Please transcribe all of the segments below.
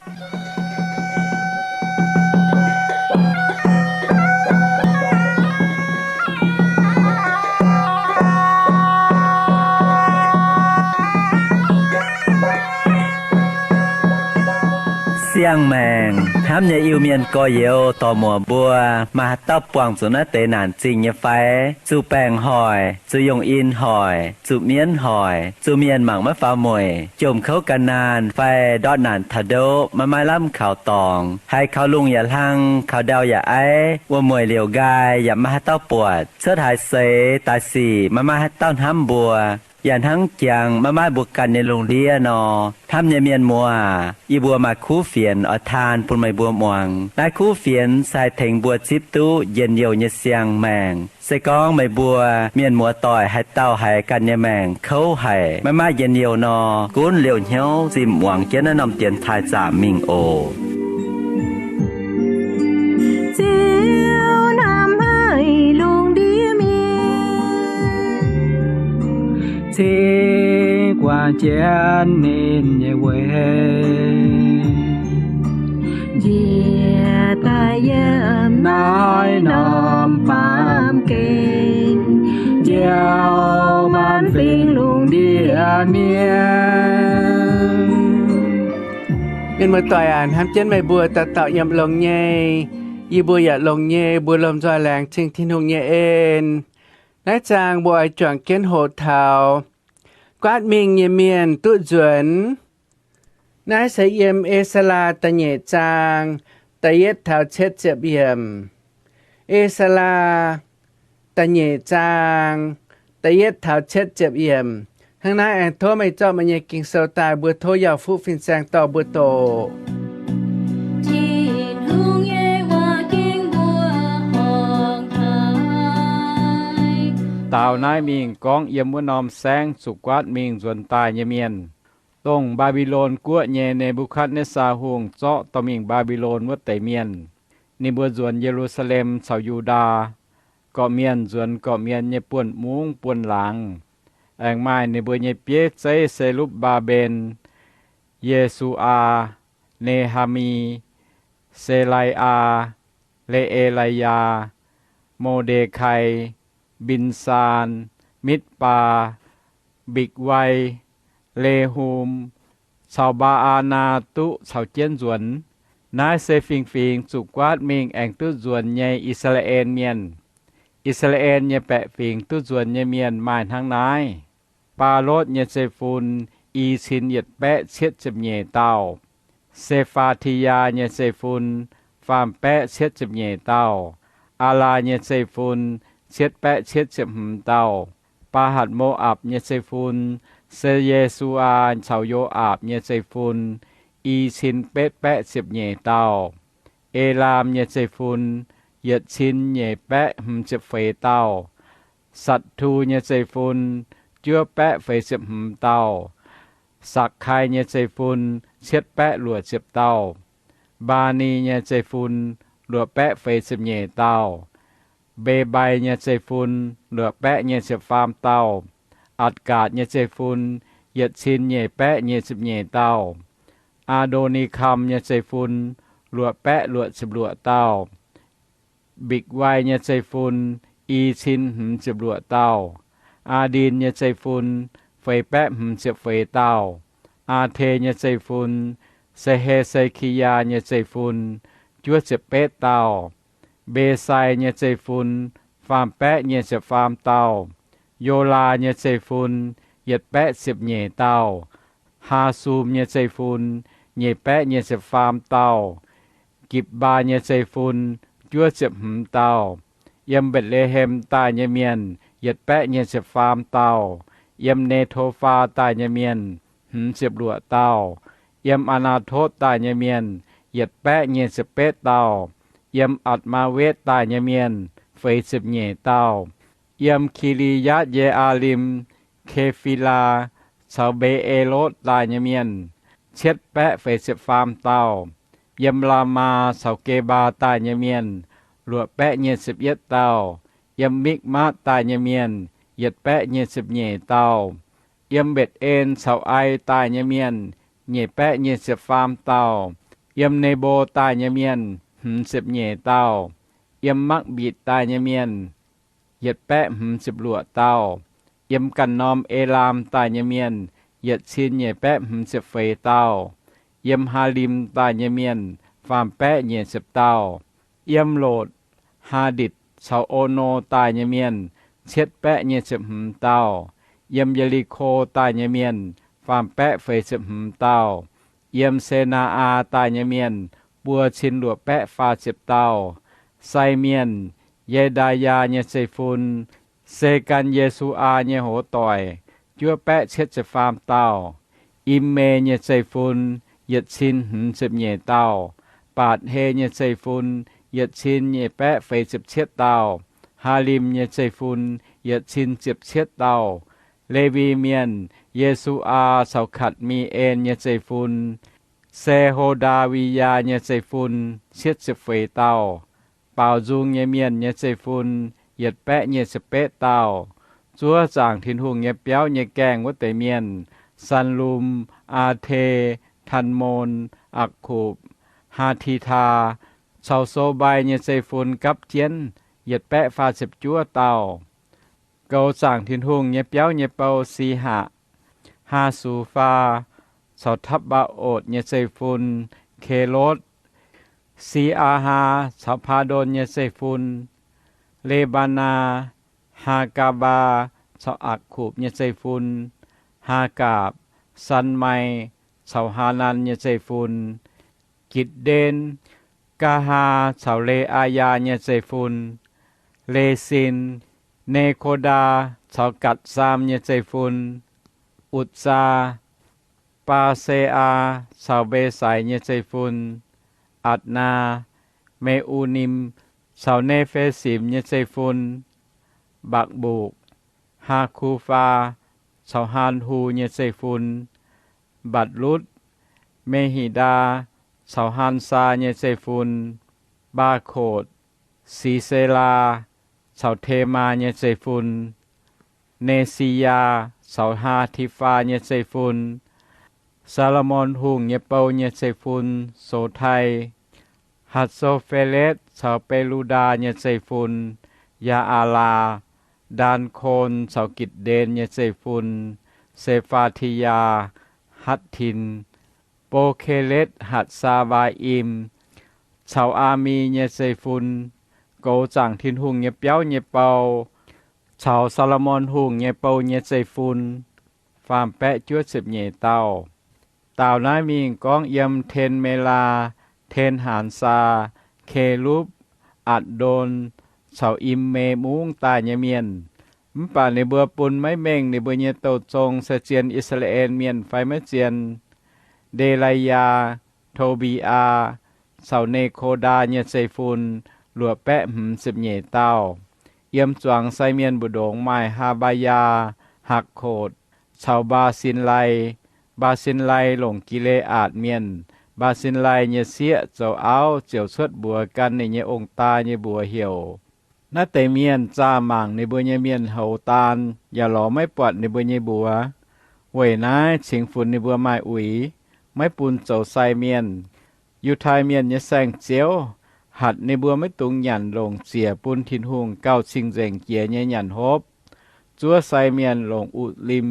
Siang-maengc hnamv nyei Iu-Mienh gorx-youz dorc-muoc mbuo, maaih haaix dauh buangh zuqc naaiv deix naanc zingh nyei fai? Zuqc baengc hoic, zuqc yongh in hoic, zuqc mienv hoic, zuqc mienh mangc maiv faaux mueic, jomc kouv gan naanh fai ndortv naanc taux ndoqv maiv maaih lamh kaux dorngx, haiz kaux lungh yaac hlang, kaux ndau yaac aiv, wuom-mueic liouc nqaai yaac maiv maaih haaix dauh buatc, cuotv haaix seix daaih sic maiv maaih haaix dauh hnamv mbuo, yaac hnangv jangx maiv maaih mbuo ganh nyei lungh ndiev nor. Hnamv nyei mienh muoz, yie mbuo maaih kuv fienx oix taan bun meih mbuo muangx. Naaiv kuv fienx se haih tengx mbuo zipv duqv njien-youh nyei siang-maengc. Se gorngv meih mbuo mienh muoz-doic haaix dauh haiz ganh nyei maengc kouv haic, maiv maaih njien-youh nor, gunv liouh hnyouv zinh muangx jienv naaiv norm dienx taaih zaamc mingh oc. Ziouv hnamv haic lungh ndiev mienh, cingx guangc jienv ninh nyei weic, njiec daaih yiem naaiv norm baamh gen, njoux maanc fingx lungh ndiev mienh. Mienh muoz-doic aac, hnamv jienv meih mbuo dauh dauh yiem longx nyei. Yie mbuo yaac longx nyei, mbuo lomh nzoih laengz zingh Tin-Hungh nyei en. Naaiv zaang mbuo oix juangc jienv hoqc taux guaatv mingh nyei mienh duqv nzuonx. Naaiv se yiem E^saa^laa da'nyeic zaang da'yietv taux cietv ziepc yiemc. E^saa^laa da'nyeic zaang da'yietv taux cietv ziepc yiemc. Hnangv naaiv aengx tov meih zorqv meih nyei Ging-Sou daaih, mbuo tov yaac fuqv fin-saeng dorh mbuo doqc. Tin-Hungh nyei waac ging mbuo horngc haic. Daaux naaiv mingh gorngv yiem wuov norm saengv zuqc guaatv mingh nzuonx daaih nyei mienh, dongh Mbaa^mbi^lon guoqv nyei Ne^mbu^katv^netv^saa Hungh zorqv dorh mingh Mbaa^mbi^lon wuov deix mienh. Ninh mbuo nzuonx Ye^lu^saa^lem caux Yu^ndaa, gorqv-mienh nzuonx gorqv-mienh nyei buonv-mungv buonv-laangz. Aengx maaih ninh mbuo nyei bieiv zeiv Se^lupv^mbaa^mben, Ye^su^aa, Ne^haa^mi, Se^lai^aa, Le^e^lai^yaa, Mo^nde^kai, Mbin^saan, Mitv^baa, Mbikc^wai, Le^hum, caux Mbaa^aa^naa duqv caux jienv nzuonx. Naaiv se fingx-fingx zuqc guaatv mingh aengx duqv nzuonx nyei I^saa^laa^en Mienh. I^saa^laa^en nyei baeqc fingx duqv nzuonx nyei mienh maaih hnangv naaiv: Baa^lotv nyei zeiv-fun, i cin yietc baeqv cietv ziepc nyeic dauh. Se^faa^ti^yaa nyei zeiv-fun, faam baeqv cietv ziepc nyeic dauh. Aalaa nyei zeiv-fun, cietv baeqv cietv ziepc hmz dauh. Baa^hatc^mo^apc nyei zeiv-fun, se Ye^su^aa caux Yo^aapc nyei zeiv-fun, i cin betv baeqv ziepc nyeic dauh. Elaam nyei zeiv-fun, yietc cin nyeic baeqv hmz ziepc feix dauh. Satc^tu nyei zeiv-fun, juov baeqv feix ziepc hmz dauh. Sakc^kai nyei zeiv-fun, cietv baeqv luoqc ziepc dauh. Mbaa^ni nyei zeiv-fun, luoqc baeqv feix ziepc nyeic dauh. Mbe^mbai nyei zeiv-fun, luoqc baeqv nyei ziepc faam dauh. Atc^gaatc nyei zeiv-fun, yietc cin nyeic baeqv nyei ziepc nyeic dauh. Aa^ndo^ni^kam nyei zeiv-fun, luoqc baeqv luoqc ziepc luoqc dauh. Mbikc^wai nyei zeiv-fun, i cin hmz ziepc luoqc dauh. Aa^ndin nyei zeiv-fun, feix baeqv hmz ziepc feix dauh. Aa^te nyei zeiv-fun, se He^se^ki^yaa nyei zeiv-fun, juov ziepc betv dauh. Mbesai nyei zeiv-fun, faam baeqv nyei ziepc faam dauh. Yolaa nyei zeiv-fun, yietc baeqv ziepc nyeic dauh. Haasum nyei zeiv-fun, nyeic baeqv nyei ziepc faam dauh. Gipc^mbaa nyei zeiv-fun, juov ziepc hmz dauh. Yiem Mbetc^le^hem daaih nyei mienh, yietc baeqv nyei ziepc faam dauh. Yiem Ne^to^faa daaih nyei mienh, hmz ziepc luoqc dauh. Yiem Aa^naa^totv daaih nyei mienh, yietc baeqv nyei ziepc betv dauh. Yiem Atc^maa^wetv daaih nyei mienh, feix ziepc nyeic dauh. Yiem Ki^li^yaatv Ye^aa^lim, Ke^fi^laa, caux Mbe^e^lotv daaih nyei mienh, cietv baeqv feix ziepc faam dauh. Yiem Laamaa caux Gebaa daaih nyei mienh, luoqc baeqv nyei ziepc yietv dauh. Yiem Mikv^maatv daaih nyei mienh, yietc baeqv nyei ziepc nyeic dauh. Yiem Mbetc^en caux Ai daaih nyei mienh, nyeic baeqv nyei ziepc faam dauh. Yiem Nebo daaih nyei mienh, hmz ziepc nyeic dauh. Yiem Makv^mbitc daaih nyei mienh, yietc baeqv hmz ziepc luoqc dauh. Yiem ganh norm Elaam daaih nyei mienh, yietc cin nyeic baeqv hmz ziepc feix dauh. Yiem Haalim daaih nyei mienh, faam baeqv nyic ziepc dauh. Yiem Lotc, Haaditc caux Ono daaih nyei mienh, cietv baeqv nyic ziepc hmz dauh. Yiem Ye^li^ko daaih nyei mienh, faam baeqv feix ziepc hmz dauh. Yiem Se^naa^aa daaih nyei mienh, buo cin luoqc baeqv faah ziepc dauh. Sai mienh, Ye^ndaa^yaa nyei zeiv-fun, se gan Ye^su^aa nyei hoz doic, juov baeqv cietv ziepc faam dauh. Im^me nyei zeiv-fun, yietc cin hmz ziepc nyeic dauh. Baatc^he nyei zeiv-fun, yietc cin nyeic baeqv feix ziepc cietv dauh. Haalim nyei zeiv-fun, yietc cin ziepc cietv dauh. Lewi Mienh, Ye^su^aa caux Katc^mi^en nyei zeiv-fun, se Ho^ndaa^wi^yaa nyei zeiv-fun, cietv ziepc feix dauh. Baaux nzung nyei mienh nyei zeiv-fun, yietc baeqv nyic ziepc betv dauh. Zuov zaangc Tin-Hungh nyei biauv nyei gaengh wuov deix mienh, Sanlum, Aa^te, Tan^mon, Akc^kupc, Haa^ti^taa, caux So^mbai nyei zeiv-fun gapv jienv, yietc baeqv faah ziepc juov dauh. Goux zaangc Tin-Hungh nyei biauv nyei bou, Sihaqc, Haa^su^faa, caux Tapv^mbaa^otc nyei zeiv-fun, Kelotv, Si^aa^haa caux Paa^ndon nyei zeiv-fun, Le^mbaa^naa, Haa^gaa^mbaa caux Akc^kupc nyei zeiv-fun, Haa^gaapc, Sanmai caux Haanan nyei zeiv-fun, Gitc^nden, Gaa^haa caux Le^aa^yaa nyei zeiv-fun, Lesin, Nekodaa caux Gatc^saam nyei zeiv-fun, Utc^saa, Baa^se^aa caux Mbe^sai nyei zeiv-fun, Atc^naa, Me^u^nim caux Ne^fe^simx nyei zeiv-fun, Mbakc^mbukc, Haa^ku^faa caux Haan^hu nyei zeiv-fun, Mbatc^lutc, Me^hi^ndaa caux Haan^saa nyei zeiv-fun, Mbaa^kotc, Sisela caux Temaa nyei zeiv-fun, Ne^si^yaa caux Haa^ti^faa nyei zeiv-fun. Saa^lo^morn Hungh nyei bou nyei zeiv-fun, Sotai, Hatc^so^fe^letv caux Be^lu^ndaa nyei zeiv-fun, Yaa^aa^laa, Ndaan Kon caux Gitc^nden nyei zeiv-fun, Se^faa^ti^yaa, Hatc^tin, Bo^ke^letv, Hatc^saa^mbaa^im caux Aa^mi nyei zeiv-fun. Goux zaangc Tin-Hungh nyei biauv nyei bou caux Saa^lo^morn Hungh nyei bou nyei zeiv-fun, faam baeqv juov ziepc nyeic dauh. Daaux naaiv mingh gorngv yiem Ten^me^laa, Ten^haanx^saa, Kelupv, Atc^ndon caux Im^me Mungv daaih nyei mienh. Mv baac ninh mbuo bun maiv mengh ninh mbuo nyei douh zong se zien I^saa^laa^en Mienh fai maiv zien. Nde^lai^yaa, To^mbi^aa caux Ne^ko^ndaa nyei zeiv-fun, luoqc baeqv hmz ziepc nyeic dauh. Yiem zuangx sai mienh mbu'ndongx maaih Haa^mbaa^yaa, Hakx^kotc caux Mbaa^sin^lai. Mbaa^sin^lai longc Gi^le^aatc Mienh. Mbaa^sin^lai nyei sieqv zoux auv ziouc cuotv mbuox gan ninh nyei ong-daa nyei mbuox heuc, naaiv deix mienh zaah mangc ninh mbuo nyei mienh houx daan, yaac lorz maiv buatc ninh mbuo nyei mbuox. Weic naaiv cingx funx ninh mbuo maaih uix, maiv bun zoux sai mienh. Yiutai Mienh nyei saeng-ziouv hatc ninh mbuo maiv dungx nyanc longc ziec bun Tin-Hungh gauh cing-nzengc jiex nyei nyanc hopv. Zuov sai mienh longc U^lim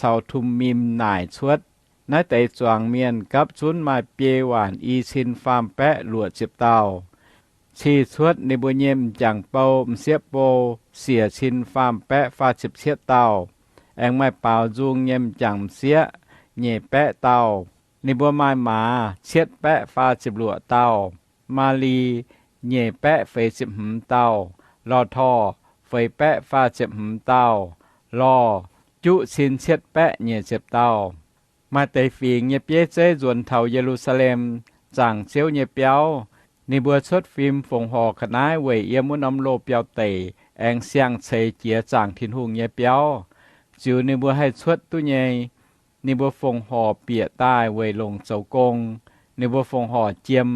caux Tu^mim naaic cuotv. Naaiv deix zuangx mienh gapv zunv maaih biei waanc i cin faam baeqv luoqc ziepc dauh. Cih cuotv ninh mbuo nyei m'jangc bou m'sieqv bou siec cin faam baeqv faah ziepc cietv dauh. Aengx maaih baaux nzung nyei m'jangc m'sieqv nyeic baeqv dauh. Ninh mbuo maaih maaz cietv baeqv faah ziepc luoqc dauh, maaz-li nyeic baeqv feix ziepc hmz dauh, lorh torh feix baeqv faah ziepc hmz dauh, lorh juqv cin cietv baeqv nyic ziepc dauh. Maaih deix fingx nyei bieiv zeiv nzuonx taux Ye^lu^saa^lem zaangc Ziouv nyei biauv. Ninh mbuo cuotv fim fongc horc ga'naaiv weic yiem wuov norm loh biauv-deic aengx siang-ceix jiex zaangc Tin-Hungh nyei biauv, ziux ninh mbuo haih cuotv duqv nyei. Ninh mbuo fongc horc bieqc daaih weic longc zoux gong. Ninh mbuo fongc horc jiem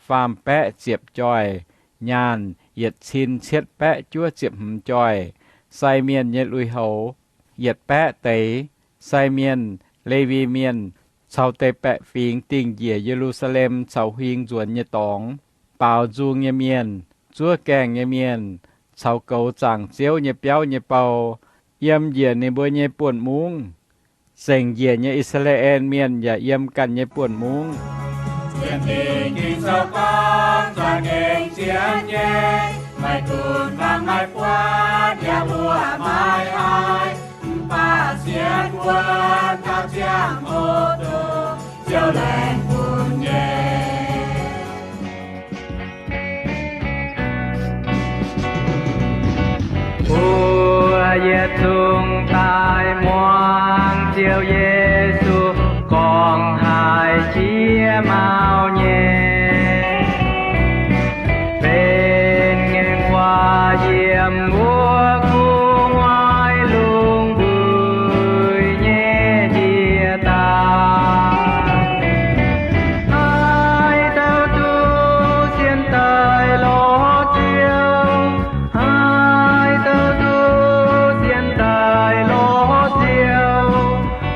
faam baeqv ziepc joih, nyaanh yietc cin cietv baeqv juov ziepc hmz joih. Sai mienh nyei lui-houx yietc baeqv deix. Sai mienh, Lewi Mienh, caux deix baeqc fingx dingh njiec Ye^lu^saa^lem caux huing nzuonx nyei dorngx, baaux nzung nyei mienh, zuov gaengh nyei mienh, caux goux zaangc Ziouv nyei biauv nyei bou, yiem njiec ninh mbuo nyei buonv-mungv. Zengc njiec nyei I^saa^laa^en Mienh yaac yiem ganh nyei buonv-mungv. Sienx Fingx Ging-Sou gorngv, za'gengh sienx nyei, maiv dunx fangx maiv buatc yaac mbuoqc maiv haih, mv baac sienx wuonv taux ziangh hoc dongh Ziouv laengz bun nyei. Mbuo yietc zungv daaih muangx Ziouv Yesu gorngv haiz jiex maux nyei, benx ngaengc waac yiem wuov gu'nguaaic lungh mbuiz nyei ndie-daaih. Haaix dauh duqv sienx daaih lorz Ziouv, haaix dauh duqv sienx daaih lorz Ziouv,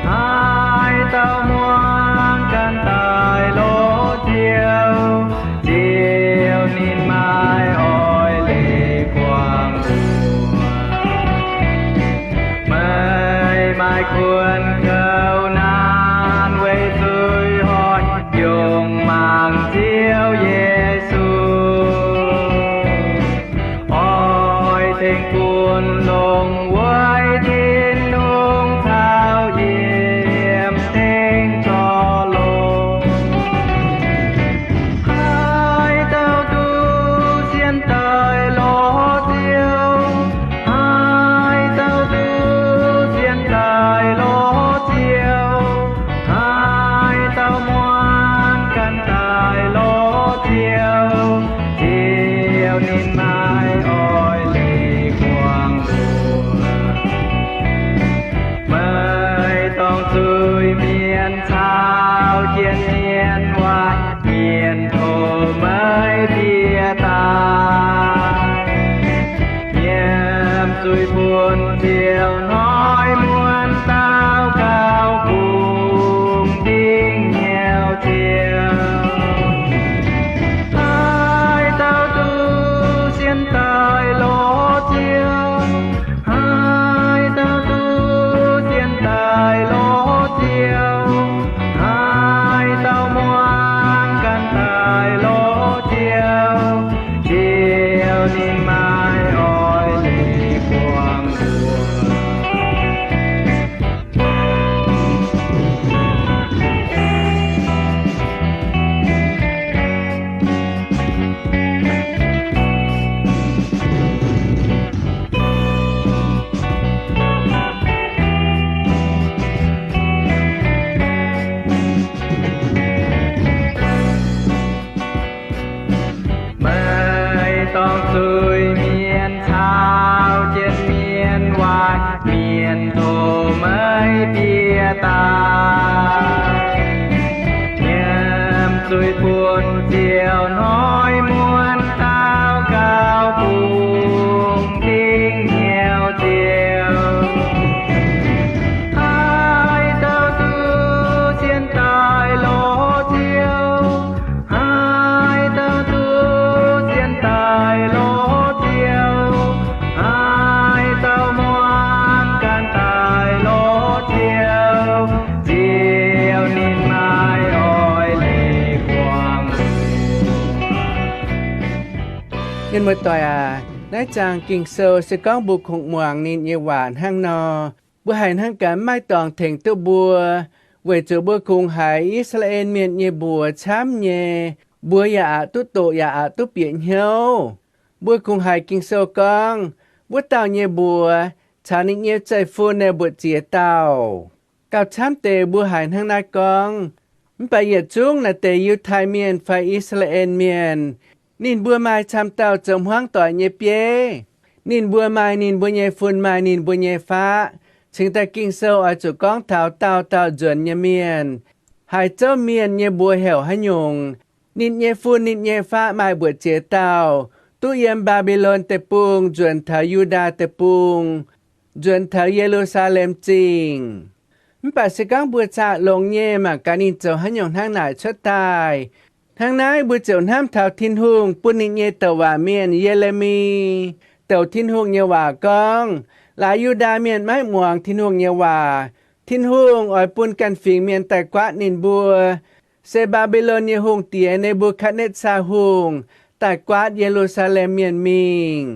haaix dauh muangx ganh daaih lorz Ziouv, Ziouv ninh maaih oix leih buangh mbuo. Meih maaih kuonx kouv naanc weic zuiz-hoic yungz mangc Ziouv Yesu, oix tengx bun longx weic Tin-Hungh caux yiem tengx zorc longx. Haaix dauh duqv sienx daaih lorz Ziouv, haaix dauh duqv sienx daaih lorz Ziouv, haaix dauh muangx ganh daaih lorz Ziouv, Ziouv ninh maaih oix leih buangh mbuo. Meih dorngc zuiz-mienh caux jienv mienh waaic mienh tov meih bieqc daaih. Nyiemc zuiz-funx ziouc hnoi muonz daux gaux bungx dingc hnyouv Ziouv. Haaix dauh duqv sienx daaih lorz Ziouv, haaix dauh duqv sienx daaih lorz Ziouv, haaix dauh muangx ganh daaih lorz Ziouv, Ziouv ninh maaih oix leih buangh mbuo. Meih dorngc zuiz-mienh caux jienv mienh waaic mienh tov meih bieqc daaih. Nyiemc zuiz-funx ziouc hnoi muonz daux gaux bungx dingc hnyouv Ziouv. Haaix dauh duqv sienx daaih lorz Ziouv, haaix dauh duqv sienx daaih lorz Ziouv, haaix dauh muangx ganh daaih lorz Ziouv, Ziouv ninh maaih oix leih buangh. Mienh muoz-doic aac, naaiv zaang Ging-Sou se gorngv mbuo kungx muangx ninh nyei waac hnangv nor, mbuo haiz hnangv gaax mv maaih dorngx tengx duqv mbuo, weic zuqc mbuo kungx haiz I^saa^laa^en Mienh nyei mbuox camv nyei, mbuox yaac aqc duqv doqc yaac aqc duqv bieqc hnyouv. Mbuo kungx haiz Ging-Sou gorngv, wuov dauh nyei mbuox caux ninh nyei zeiv-fun naaic mbuoqc ziex dauh. Gauh camv deix mbuo haiz hnangv naaiv gorngv, mv baac yietc zungv naaic deix Yiutai Mienh fai I^saa^laa^en Mienh, ninh mbuo maaih camv dauh zoux hmuangv doic nyei bieiv. Ninh mbuo maaih ninh mbuo nyei fun, maaih ninh mbuo nyei faqv. Cingx daaih Ging-Sou oix zuqc gorngv taux dauh dauh nzuonx nyei mienh. Haaix zouv mienh nyei mbuox heuc haaix nyungc, ninh nyei fun ninh nyei faqv maaih mbuoqc ziex dauh, duqv yiem Mbaa^mbi^lon Deic-Bung nzuonx taux Yu^ndaa Deic-Bung, nzuonx taux Ye^lu^saa^lem Zingh. Mv baac se gorngv mbuo zaah longx nyei mangc gaax ninh zoux haaix nyungc hnangv naaic cuotv daaih. Hnangv naaiv mbuo ziouc hnamv taux Tin-Hungh bun ninh nyei douc waac mienh, Ye^le^mi, douc Tin-Hungh nyei waac gorngv, laaix Yu^ndaa Mienh maiv muangx Tin-Hungh nyei waac, Tin-Hungh oix bun ganh fingx mienh daaih guaatv ninh mbuo. Se Mbaa^mbi^lon nyei hungh diex, Ne^mbu^katv^netv^saa Hungh, daaih guaatv Ye^lu^saa^lem Mienh mingh.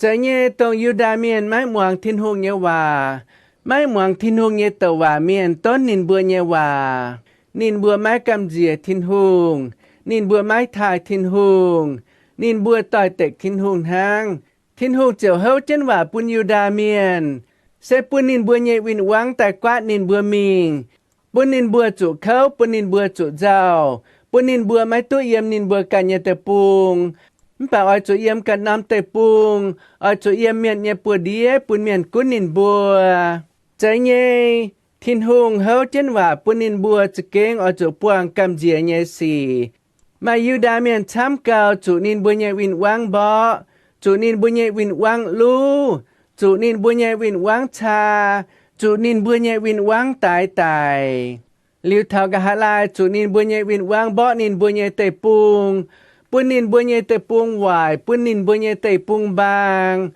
Zeiz nyei, dongh Yu^ndaa Mienh maiv muangx Tin-Hungh nyei waac, maiv muangx Tin-Hungh nyei douc waac mienh donv ninh mbuo nyei waac. Ninh mbuo maiv gamh nziex Tin-Hungh. Ninh mbuo maiv taaih Tin-Hungh. Ninh mbuo doix-dekc Tin-Hungh hnangv. Tin-Hungh ziouc houv jienv waac bun Yu^ndaa Mienh, se bun ninh mbuo nyei win-wangv daaih guaatv ninh mbuo mingh, bun ninh mbuo zuqc kouv, bun ninh mbuo zuqc nzauh, bun ninh mbuo maiv duqv yiem ninh mbuo ganh nyei deic-bung. Mv baac oix zuqc yiem ganh norm deic-bung, oix zuqc yiem mienh nyei buoz-ndiev bun mienh gunv ninh mbuo. Zeiz nyei, Tin-Hungh houv jienv waac bun ninh mbuo za'gengh oix zuqc buangh gamh nziex nyei sic. Maaih Yu^ndaa Mienh camv gau zuqc ninh mbuo nyei win-wangv mborqv, zuqc ninh mbuo nyei win-wangv luv, zuqc ninh mbuo nyei win-wangv caa, zuqc ninh mbuo nyei win-wangv daix daic. Liuz taux nqa'haav laai zuqc ninh mbuo nyei win-wangv mborqv ninh mbuo nyei deic-bung, bun ninh mbuo nyei deic-bung waaic, bun ninh mbuo nyei deic-bung mbaang.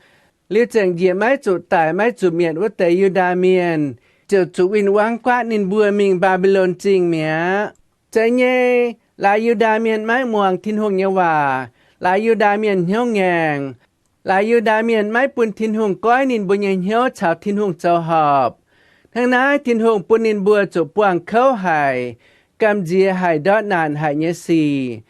Liuz zengc njiec maiv zuqc daic maiv zuqc mietc wuov deix Yu^ndaa Mienh ziouc zuqc win-wangv guaatv ninh mbuo mingh Mbaa^mbi^lon Zingh mi'aqv. Zeiz nyei, laaix Yu^ndaa Mienh maiv muangx Tin-Hungh nyei waac, laaix Yu^ndaa Mienh hnyouv ngaengc, laaix Yu^ndaa Mienh maiv bun Tin-Hungh goiv ninh mbuo nyei hnyouv caux Tin-Hungh zoux horpc. Hnangv naaiv Tin-Hungh bun ninh mbuo zuqc buangh kouv haic, gamh nziex haic, ndortv naanc haic nyei sic.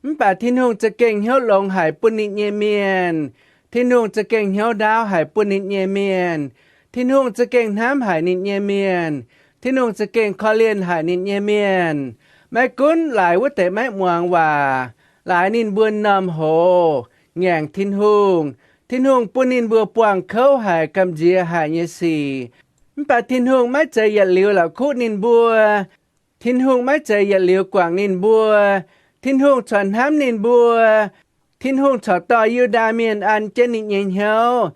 Mv baac Tin-Hungh za'gengh hnyouv longx haic bun ninh nyei mienh. Tin-Hungh za'gengh hnyouv ndaauv haic bun ninh nyei mienh. Tin-Hungh za'gengh hnamv haic ninh nyei mienh. Tin-Hungh za'gengh korv-lienh haic ninh nyei mienh. Maiv gunv laaix wuov deix maiv muangx waac, laaix ninh mbuo m'normh hoz, ngaengc Tin-Hungh, Tin-Hungh bun ninh mbuo buangh kouv haic, gamh nziex haic nyei sic. Mv baac Tin-Hungh maiv zeiz yietc liuz la'kuqv ninh mbuo. Tin-Hungh maiv zeiz yietc liuz guangc ninh mbuo. Tin-Hungh corc hnamv ninh mbuo. Tin-Hungh corc dorh Yu^ndaa Mienh an jienv ninh nyei hnyouv.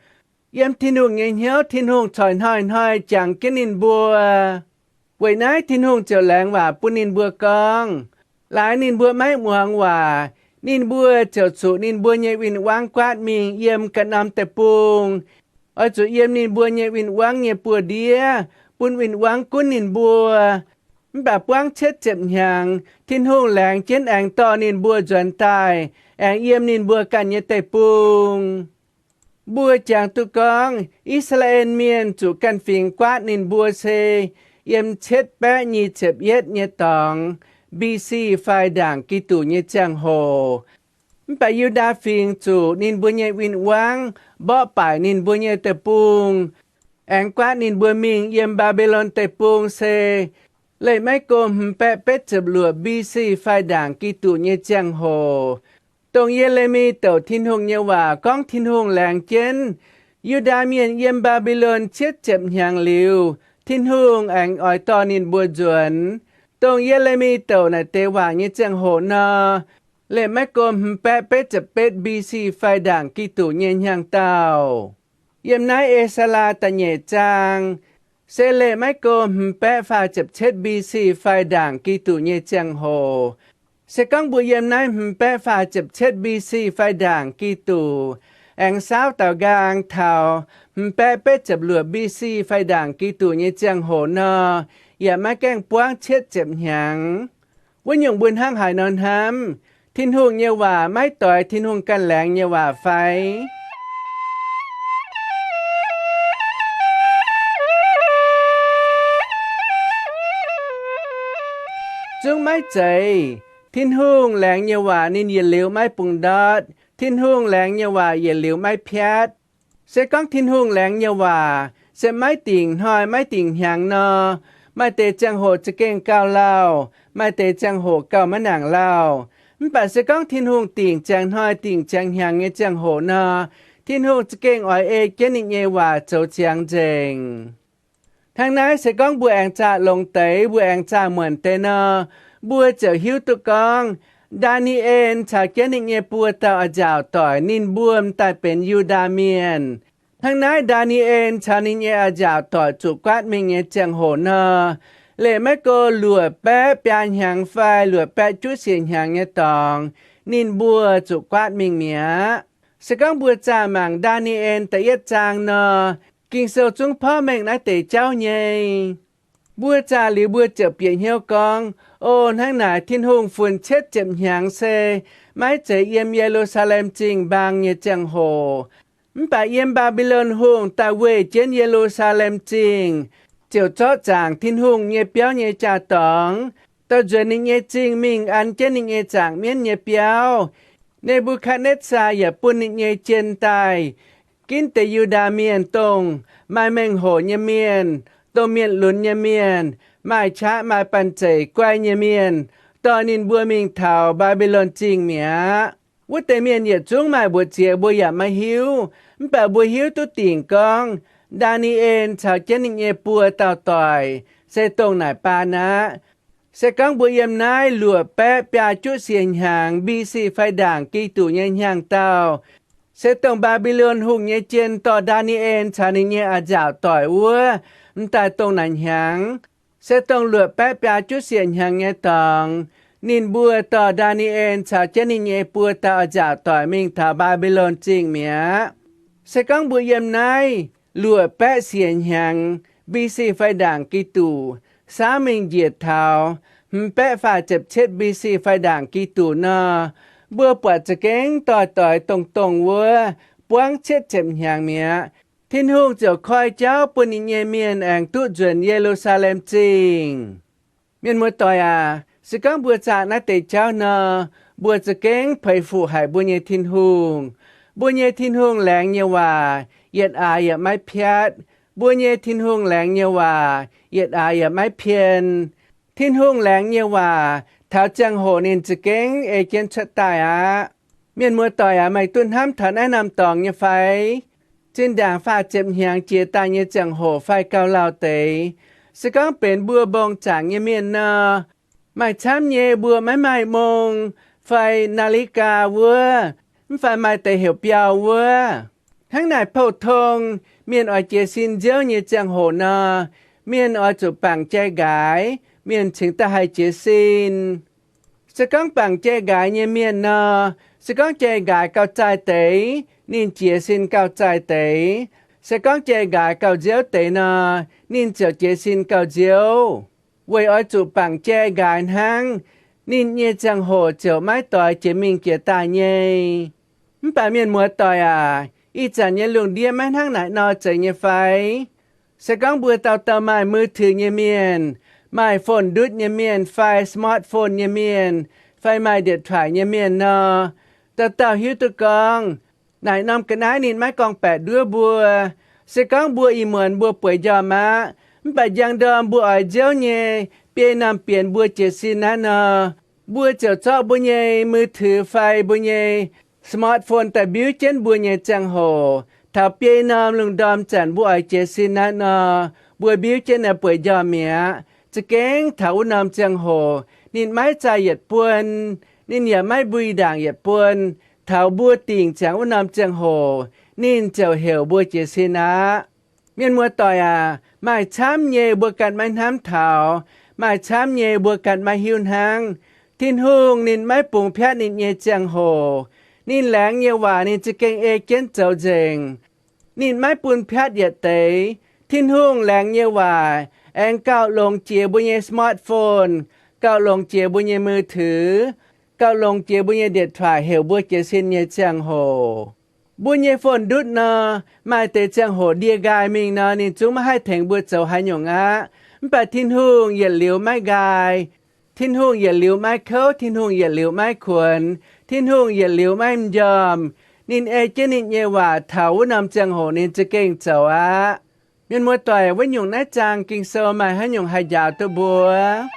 Yiem Tin-Hungh nyei hnyouv, Tin-Hungh corc hnoi-hnoi jangx jienv ninh mbuo. Weic naaiv Tin-Hungh ziouc laengz waac bun ninh mbuo gorngv, laaix ninh mbuo maiv muangx waac, ninh mbuo ziouc zuqc ninh mbuo nyei win-wangv guaatv mingh yiem ganh norm deic-bung. Oix zuqc yiem ninh mbuo nyei win-wangv nyei buoz-ndiev bun win-wangv gunv ninh mbuo. Mv baac buangv cietv ziepc hnyangx, Tin-Hungh laengz jienv aengx dorh ninh mbuo nzuonx daaih, aengx yiem ninh mbuo ganh nyei deic-bung. Mbuo jangx duqv gorngv I^saa^laa^en Mienh zuqc ganh fingx guaatv ninh mbuo se yiem cietv baeqv nyic ziepc yietv nyei dorngx, B C, fai ndaangc Giduc nyei ziangh hoc. Mv baac Yu^ndaa Fingx zuqc ninh mbuo nyei win-wangv mborqv baaic ninh mbuo nyei deic-bung, aengx guaatv ninh mbuo mingh yiem Mbaa^mbi^lon Deic-Bung se leih maiv go hmz baeqv betv ziepc luoqc B C fai ndaangc Giduc nyei ziangh hoc. Dongh Ye^le^mi douc Tin-Hungh nyei waac gorngv Tin-Hungh laengz jienv Yu^ndaa Mienh yiem Mbaa^mbi^lon cietv ziepc hnyangx liuz, Tin-Hungh aengx oix dorh ninh mbuo nzuonx. Dongh Ye^le^mi douc naaic deix waac nyei ziangh hoc nor, leih maiv go hmz baeqv betv ziepc betv B C fai ndaangc Giduc nyei hnyangx dauh. Yiem naaiv E^saa^laa da'nyeic zaang, se leih maiv go hmz baeqv faah ziepc cietv B C fai ndaangc Giduc nyei ziangh hoc. Se gorngv mbuo yiem naaiv hmz baeqv faah ziepc cietv B C fai ndaangc Giduc, aengx saauv daaux nqaang taux hmz baeqv betv ziepc luoqc B C fai ndaangc Giduc nyei ziangh hoc nor, yaac maiv gaengh buangv cietv ziepc hnyangx. Wuov nyungc mbuo hnangv haaix nor hnamv? Tin-Hungh nyei waac maiv doix Tin-Hungh ganh laengz nyei waac fai? Zungv maiv zeiz. Tin-Hungh laengz nyei waac ninh yietc liuz maiv bungx ndortv. Tin-Hungh laengz nyei waac yietc liuz maiv piatv. Se gorngv Tin-Hungh laengz nyei waac se maiv dingc hnoi maiv dingc hnyangx nor, maaih deix ziangh hoc za'gengh gauh lauh, maaih deix ziangh hoc gauh maiv nangc lauh. Mv baac se gorngv Tin-Hungh dingc ziangh hnoi dingc ziangh hnyangx nyei ziangh hoc nor, Tin-Hungh za'gengh oix ei jienv ninh nyei waac zoux ziangx nzengc. Hnangv naaiv se gorngv mbuo aengx zaah longx deix, mbuo aengx zaah muonc deix nor, mbuo ziouc hiuv duqv gorngv Ndaa^ni^en caux jienv ninh nyei buo dauh a'nziaauc doic ninh mbuo m'daaih benx Yu^ndaa Mienh. Hnangv naaiv Ndaa^ni^en caux ninh nyei a'nziaauc doic zuqc guaatv mingh nyei ziangh hoc nor, leih maiv go luoqc baeqv biaa hnyangx fai luoqc baeqv juqv siec hnyangx nyei dorngx, ninh mbuo zuqc guaatv mingh mi'aqv. Se gorngv mbuo zaah mangc Ndaa^ni^en da'yietv zaang nor, Ging-Sou zungv porv mengh naaiv deix jauv nyei. Mbuo zaah liuz mbuo ziouc bieqc hnyouv gorngv, O hnangv naaic Tin-Hungh funx cietv ziepc hnyangx se maiv zeiz yiem Ye^lu^saa^lem Zingh mbaang nyei ziangh hoc. Mv baac yiem Mbaa^mbi^lon Hungh daaih weih jienv Ye^lu^saa^lem Zingh, ziouc zorqv zaangc Tin-Hungh nyei biauv nyei jaa-dorngx, dorh nzuonx ninh nyei zingh mingh an jienv ninh nyei zaangc mienv nyei biauv. Ne^mbu^katv^netv^saa yaac bun ninh nyei jien daaih ginv deix Yu^ndaa Mienh, dongh maaih mengh hoc nyei mienh, dongh mienh lunx nyei mienh, maaih qaqv maaih banh zeic guai nyei mienh, dorh ninh mbuo mingh taux Mbaa^mbi^lon Zingh mi'aqv. Wuov deix mienh yietc zungv maaih mbuoqc ziex mbuo yaac maiv hiuv. Mv baac mbuo hiuv duqv dingc gorngv Ndaa^ni^en caux jienv ninh nyei buo dauh doic se dongh naaic baan aqv. Se gorngv mbuo yiem naaiv luoqc baeqv biaa juqv siec hnyangx B.C. fai ndaangc Giduc nyei hnyangx-daauh, se dongh Mbaa^mbi^lon Hungh nyei jien dorh Ndaa^ni^en caux ninh nyei a'nziaauc doic wuov, m'daaih dongh naaic hnyangx, se dongh luoqc baeqv biaa juqv siec hnyangx nyei dorngx, ninh mbuo dorh Ndaa^ni^en caux jienv ninh nyei buo dauh a'nziaauc doic mingh taux Mbaa^mbi^lon Zingh mi'aqv. Se gorngv mbuo yiem naaiv luoqc baeqv siec hnyangx B.C. fai ndaangc Giduc, saauv mingh njiec taux hmz baeqv faah ziepc cietv B.C. fai ndaangc Giduc nor, mbuo buatc za'gengh doix-doix dongh-dongh wuov buangv cietv ziepc hnyangx mi'aqv. Tin-Hungh ziouc koi jauv bun ninh nyei mienh aengx duqv nzuonx Ye^lu^saa^lem Zingh. Mienh muoz-doic aac, se gorngv mbuo zaah naaiv deix jauv nor, mbuo za'gengh peix fuc haic mbuo nyei Tin-Hungh. Mbuo nyei Tin-Hungh laengz nyei waac yietc aax yaac maiv piatv. Mbuo nyei Tin-Hungh laengz nyei waac yietc aax yaac maiv pien. Tin-Hungh laengz nyei waac taux ziangh hoc ninh za'gengh ei jienv cuotv daaih aqv. Mienh muoz-doic aac, meih duqv hnamv taux naaiv norm dorngx nyei fai? Zinh ndaangc faah ziepc hnyangx jiex daaih nyei ziangh hoc fai gauh lauh deix, se gorngv benx mbuo mbong zaangc nyei mienh nor, maaih camv nyei mbuo maiv maaih mong fai นาฬิกา wuov, mv fai maaih deix heuc biauv wuov. Hnangv naaic pou-tong, mienh oix jiez sin nziouv nyei ziangh hoc nor, mienh oix zuqc bangc jai nqaaix, mienh cingx daaih haih jiez sin. Se gorngv bangc jai nqaaix nyei mienh nor, se gorngv jai nqaaix gauh zaaih deix, ninh jiez sin gauh zaaih deix. Se gorngv jai nqaaix gauh nziouv deix nor, ninh ziouc jiez sin gauh nziouv. Weic oix zuqc bangc jai nqaaix hnangv, ninh nyei ziangh hoc ziouc maiv doix jiex mingh jiex daaih nyei. Mv baac mienh muoz-doic aac, ih zanc nyei lungh ndiev maiv hnangv naaic nor zeiz nyei fai? Se gorngv mbuo dauh dauh maaih มือถือ nyei mienh, maaih phone ndutv nyei mienh fai smartphone nyei mienh, fai maaih điện thoại nyei mienh nor, dauh dauh hiuv duqv gorngv, naaic norm ga'naaiv ninh maiv gorngv-baeqc nduov mbuo. Se gorngv mbuo ih muonz mbuo bueix njormh aqv, mv baac njang ndorm mbuo oix nziouv nyei biei normh bienx mbuo jiez sin naaiv nor, mbuo ziouc zorqv mbuo nyei มือถือ fai mbuo nyei smartphone daaih mbiuv jienv mbuo nyei ziangh hoc. Taux biei norm lungh ndorm zanc mbuo oix jiez sin naaiv nor, mbuo mbiuv jienv naaiv bueix njormh mi'aqv. Za'gengh taux wuov norm ziangh hoc ninh maiv zaah yietc buon, ninh yaac maiv mbui ndaangc yietc buon. Taux mbuo dingc ziangx wuov norm ziangh hoc, ninh ziouc heuc mbuo jiez sin aqv. Mienh muoz-doic aac, maaih camv nyei mbuo ganh maiv hnamv taux, maaih camv nyei mbuo ganh maiv hiuv hnangv. Tin-Hungh ninh maiv bungx piatv ninh nyei ziangh hoc. Ninh laengz nyei waac ninh za'gengh ei jienv zoux nzengc. Ninh maiv bun piatv yietc deix. Tin-Hungh laengz nyei waac aengx gauh longx jiex mbuo nyei smartphone, gauh longx jiex mbuo nyei มือถือ, gauh longx jiex mbuo nyei điện thoại heuc mbuo jiez sin nyei ziangh hoc. Mbuo nyei phone ndutv nor, maaih deix ziangh hoc ndie nqaai mingh nor, ninh zungv maiv haih tengx mbuo zoux haaix nyungc aqv. Mv baac Tin-Hungh yietc liuz maiv nqaai. Tin-Hungh yietc liuz maiv kouv, Tin-Hungh yietc liuz maiv kuonx, Tin-Hungh yietc liuz maiv m'njormh. Ninh ei jienv ninh nyei waac taux wuov norm ziangh hoc ninh za'gengh zoux aqv. Mienh muoz-doic, wuov nyungc naaiv zaang Ging-Sou maaih haaix nyungc haih njaaux duqv mbuo?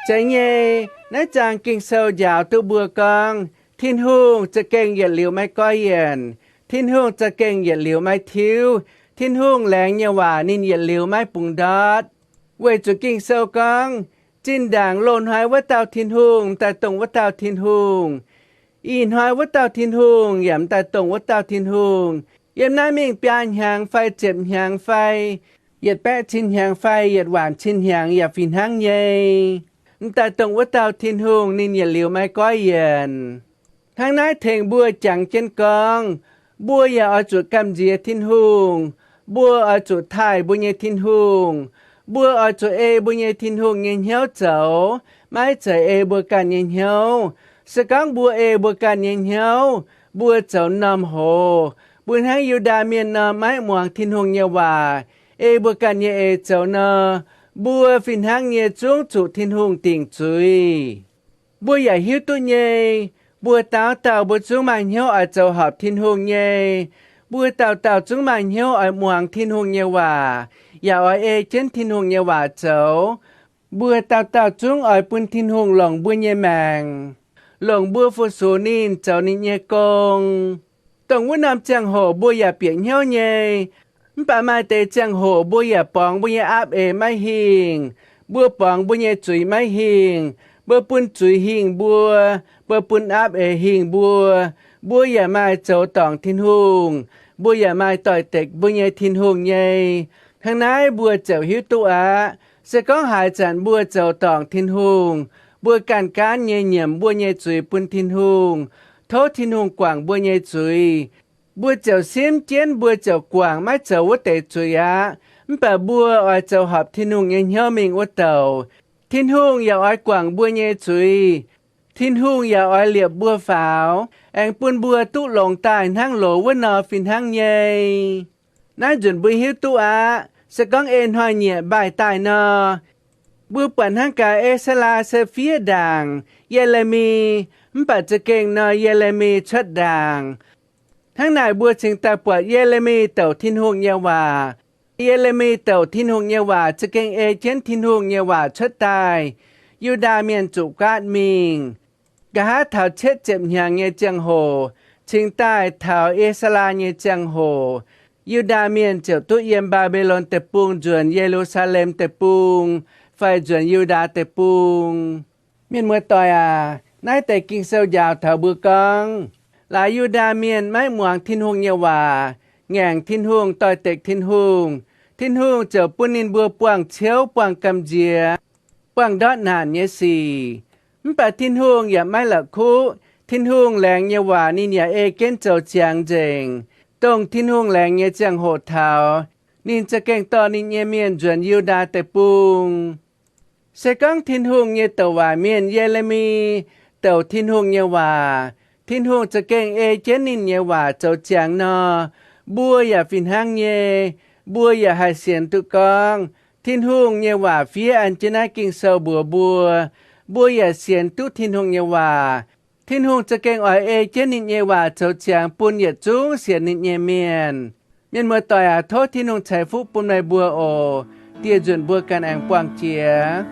Zeiz nyei, naaiv zaang Ging-Sou njaaux duqv mbuo gorngv, Tin-Hungh za'gengh yietc liuz maiv goiv yienc. Tin-Hungh za'gengh yietc liuz maiv tiuv. Tin-Hungh laengz nyei waac ninh yietc liuz maiv bungx ndortv. Weic zuqc Ging-Sou gorngv, Zinh ndaangc loz-hnoi wuov dauh Tin-Hungh m'daaih dongh wuov dauh Tin-Hungh, ih hnoi wuov dauh Tin-Hungh yaac m'daaih dongh wuov dauh Tin-Hungh. Yiem naaiv mingh biaa hnyangx fai ziepc hnyangx fai yietc baeqv cin hnyangx fai yietc waanc cin hnyangx yaac fih hnangv nyei. M'daaih dongh wuov dauh Tin-Hungh ninh yietc liuz maiv goiv yienc. Hnangv naaiv tengx mbuo jangx jienv gorngv, mbuo yaac oix zuqc gamh nziex Tin-Hungh. Mbuo oix zuqc taaih mbuo nyei Tin-Hungh. Mbuo oix zuqc ei mbuo nyei Tin-Hungh nyei hnyouv zoux, maiv zeiz ei mbuo ganh nyei hnyouv. Se gorngv mbuo ei mbuo ganh nyei hnyouv, mbuo zoux m'normh hoz, mbuo hnangv Yu^ndaa Mienh nor maiv muangx Tin-Hungh nyei waac, ei mbuo ganh nyei eix zoux nor, mbuo fih hnangv nyei zungv zuqc Tin-Hungh dingc zuiz. Mbuo yaac hiuv duqv nyei, mbuo dauh dauh mbuo zungv maaih hnyouv oix zoux horpc Tin-Hungh nyei. Mbuo dauh dauh zungv maaih hnyouv oix muangx Tin-Hungh nyei waac, yaac oix ei jienv Tin-Hungh nyei waac zoux. Mbuo dauh dauh zungv oix bun Tin-Hungh longc mbuo nyei maengc, longc mbuo fu-sux ninh zoux ninh nyei gong. Dongh wuov norm ziangh hoc mbuo yaac bieqc hnyouv nyei, mv baac maaih deix ziangh hoc mbuo yaac borngz mbuo nyei aapv eix maiv hingh. Mbuo borngz mbuo nyei zuiz maiv hingh. Mbuo bun zuiz hingh mbuo, mbuo bun aapv eix hingh mbuo, mbuo yaac maaih zoux dorngc Tin-Hungh, mbuo yaac maaih doix-dekc mbuo nyei Tin-Hungh nyei. Hnangv naaiv mbuo ziouc hiuv duqv aqv. Se gorngv haaix zanc mbuo zoux dorngc Tin-Hungh, mbuo ganh gaanv nyei nyiemc mbuo nyei zuiz bun Tin-Hungh, tov Tin-Hungh guangc mbuo nyei zuiz, mbuo ziouc simv jienv mbuo ziouc guangc maiv zoux wuov deix zuiz aqv. Mv baac mbuo oix zoux horpc Tin-Hungh nyei hnyouv mingh wuov douc, Tin-Hungh yaac oix guangc mbuo nyei zuiz. Tin-Hungh yaac oix liepc mbuo faaux, aengx bun mbuo duqv longx daaih hnangv loz wuov nor fih hnangv nyei. Naaiv nzunc mbuo hiuv duqv aqv. Se gorngv ei hnoi-nyieqc mbaih daaih nor, mbuo buatc hnangv gaax E^saa^laa se fiev ndaangc Ye^le^mi, mv baac za'gengh nor Ye^le^mi cuotv ndaangc. Hnangv naaic mbuo cingx daaih buatc Ye^le^mi douc Tin-Hungh nyei waac. Ye^le^mi douc Tin-Hungh nyei waac za'gengh ei jienv Tin-Hungh nyei waac cuotv daaih. Yu^ndaa Mienh zuqc guaatv mingh. Nqa'haav taux cietv ziepc hnyangx nyei ziangh hoc, cingx daaih taux E^saa^laa nyei ziangh hoc, Yu^ndaa Mienh ziouc duqv yiem Mbaa^mbi^lon Deic-Bung nzuonx Ye^lu^saa^lem Deic-Bung, fai nzuonx Yu^ndaa Deic-Bung. Mienh muoz-doic aac, naaiv deix Ging-Sou njaaux taux mbuo gorngv, laaix Yu^ndaa Mienh maiv muangx Tin-Hungh nyei waac, ngaengc Tin-Hungh, doix-dekc Tin-Hungh, Tin-Hungh ziouc bun ninh mbuo buangh ciouv, buangh gamh nziex, buangh ndortv naanc nyei sic. Mv baac Tin-Hungh yaac maiv la'kuqv. Tin-Hungh laengz nyei waac ninh yaac ei jienv zoux ziangx nzengc. Dongh Tin-Hungh laengz nyei ziangh hoc taux, ninh za'gengh dorh ninh nyei mienh nzuonx Yu^ndaa Deic-Bung. Se gorngv Tin-Hungh nyei douc waac mienh Ye^le^mi douc Tin-Hungh nyei waac, Tin-Hungh za'gengh ei jienv ninh nyei waac zoux ziangx nor, mbuo yaac fih hnangv nyei. Mbuo yaac haih sienx duqv gorngv Tin-Hungh nyei waac fiev an jienv naaiv Ging-Sou mbuox mbuo. Mbuo yaac sienx duqv Tin-Hungh nyei waac. Tin-Hungh za'gengh oix ei jienv ninh nyei waac zoux ziangx bun yietc zungv sienx ninh nyei mienh. Mienh muoz-doic aac, tov Tin-Hungh ceix fuqv bun meih mbuo oc. Dieh nzunc mbuo ganh aengx buangh jiex.